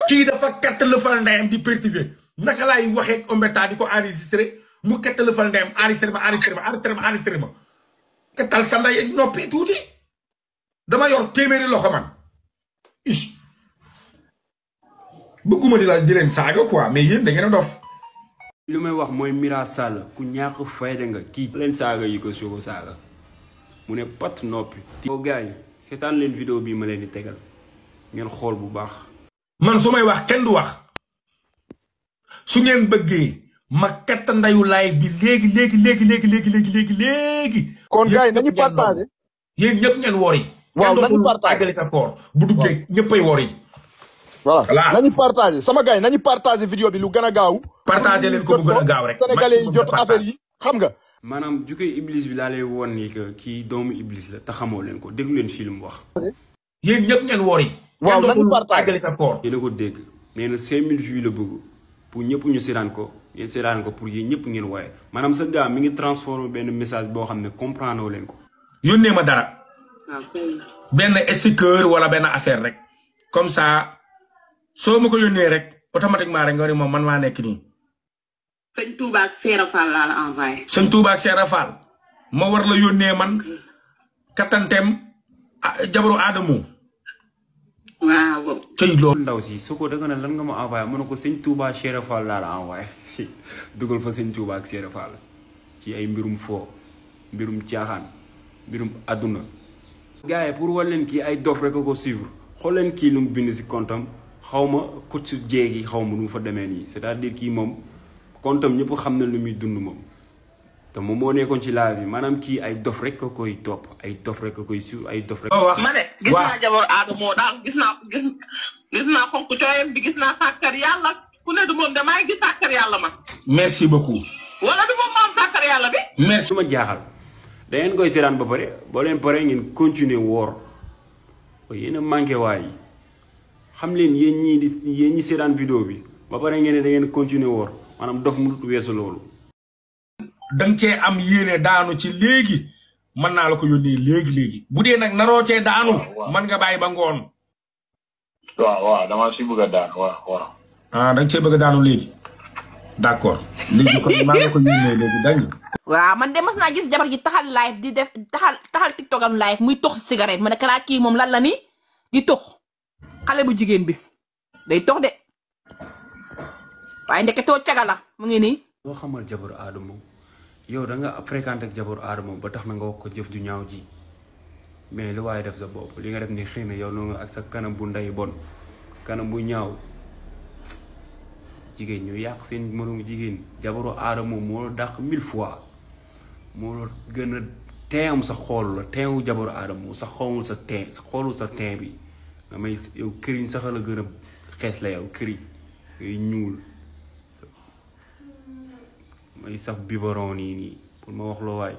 kii dafa kattalëfal ndeyam di pertivé naka laay waxee Ombeta di ko enregistré mu kattalëfal ndeyam enregistré ma kattal sa ndey noppi tuuti dama yor téeméeri loxo man bëgguma di leen saaga quoi mais yéen da ngeen a dof. li may wax mooy Mira Sall ku ñàkk fayda nga kii leen saaga yi ko soo ko saaga mu ne pat noppi. yow gars yi seetaan leen vidéo bii ma leen di tegal ngeen xool bu baax. man su may wax kenn du wax su ngeen bëggee ma katt ndayu live bi léegi. kon gars yi nañu partagé. yéen ñëpp ngeen wori. waaw nañu partagé sa koor bu duggee ñëppay wori. voilà nañu partagé sama gars yi nañu partagé vidéo bi lu gën a gaaw. partagé leen ko bu gën a gaaw rek. sénégalais yi jot affaire yi xam nga. maanaam jukee iblis bi laa lay woon ni que kii doomu iblis la te xamoo leen ko déglu leen film wax. yéen ñëpp ngeen wori. waaw nañu partagé sa koor. yéen a ko dégg nee na 5000 vues la bëgg pour ñëpp ñu seetaan ko ngeen seetaan ko pour yéen ñëpp ngeen waaye maanaam sa gars mi ngi transformé benn message boo xam ne comprendre leen ko. yónnee ma dara. benn sticker wala benn affaire rek comme ça soo ma ko yónnee rek automatiquement rek nga ne moom man maa nekk nii. sëñ Touba ak Seera Fall laa la envoyé. sëñ Touba ak Seera Fall ma war la yónnee man kattanteem jabaru Adamo. waaw. cëy loolu. ndaw si su ko da nga ne lan nga ma envoyé mën na ko sëñ Touba Seera Fall laa la envoyé dugal fa sëñ Touba ak Seera Fall ci ay mbirum foo mbirum caaxaan mbirum àdduna. gars yi pour wal leen kii ay dof rek a ko suivre xool leen kii lu mu bind si comptam xaw ma coach jéegi xaw ma nu mu fa demee nii c'est-à-dire kii moom comptam ñëpp xam na lu muy dund moom te moom moo nekkoon ci live bi maanaam kii ay dof rek a koy topp ay dof rek a koy suivre ay dof rek. ma ne gis naa jabar Adamo daal gis naa xonk cooyam bi gis naa sàkkar yàlla ku ne du moom damay gis sàkkar yàlla ma. merci beaucoup. wala du moom maam sàkkar yàlla bi. merci. su ma jaaxal da ngeen koy seetaan ba pare boo leen pare ngeen continuer woor yéen a manqué waay xam leen yéen ñi seetaan vidéo bi ba pare ngeen ne da ngeen continuer woor maanaam dof mu weesu loolu. danga cee am yéene daanu ci léegi mën naa la ko yónnee léegi bu dee nag naroo cee daanu. mën nga bàyyi ba ngoon. waaw dama si bëgg a daanu waaw. danga cee bëgg a daanu léegi. d'accord léegi kon maa ngi ko yónnee léegi dañ. waaw man de mas naa gis jabar ji taxal live di def taxal TikTok am live muy tox cigarette ma ne kalaa kii moom lan la ni di tox xale bu jigéen bi day tox de waaye ndeketoo caga la mu ngi nii. loo xamal jabaru Adamo yow da nga fréquenté ak jabaru Adamo ba tax na nga wax ko jëf ju ñaaw ji mais lu waaye def sa bopp li nga def ni xëy na yow noonu ak sa kanam bu ndey bon kanam bu ñaaw jigéen ñu yàq seen moromu jigéen jabaru Adamo moo dàq 1000 fois. moo gën a teewam sa xool la teewu jabaru Adamo sa xoolul sa teen sa xoolul sa teen bi nga may yow këriñ sax la gën a xees la yow këriñ ngay ñuul may sax biberon nii pour ma wax loo waay